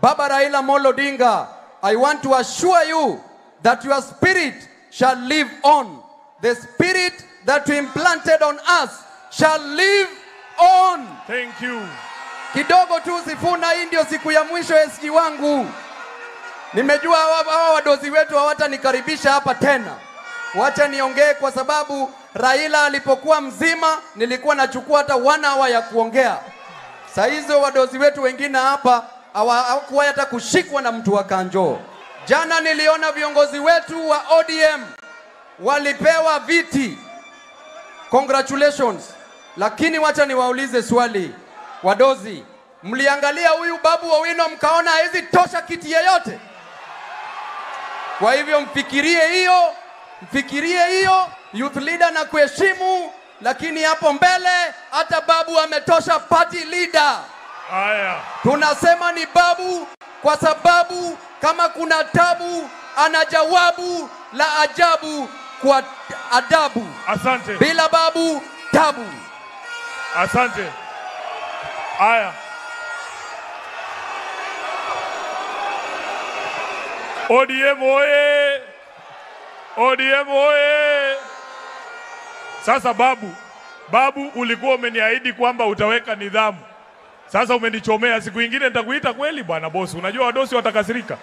Baba Raila Amolo Odinga, I want to assure you that your spirit shall live on. The spirit that you implanted on us shall live on. Thank you. Kidogo tu Sifuna, hii ndio siku ya mwisho SG wangu. Nimejua hawa wadozi wetu hawatanikaribisha hapa tena. Wacha niongee kwa sababu Raila alipokuwa mzima nilikuwa nachukua hata 1 hour ya kuongea. Saa hizo wadozi wetu wengine hapa hawakuwa hata kushikwa na mtu wa kanjo. Jana niliona viongozi wetu wa ODM walipewa viti. Congratulations. Lakini wacha niwaulize swali. Wadozi, mliangalia huyu Babu Owino mkaona hawezi tosha kiti yeyote? Kwa hivyo mfikirie hiyo, mfikirie hiyo, youth leader na kuheshimu, lakini hapo mbele hata Babu ametosha party leader. Haya. Tunasema ni Babu kwa sababu kama kuna tabu ana jawabu la ajabu kwa adabu. Asante. Bila Babu tabu. Asante. Haya. ODM oye! ODM oye! Sasa Babu ulikuwa umeniahidi kwamba utaweka nidhamu. Sasa umenichomea, siku ingine nitakuita kweli bwana bosi. Unajua wadosi watakasirika.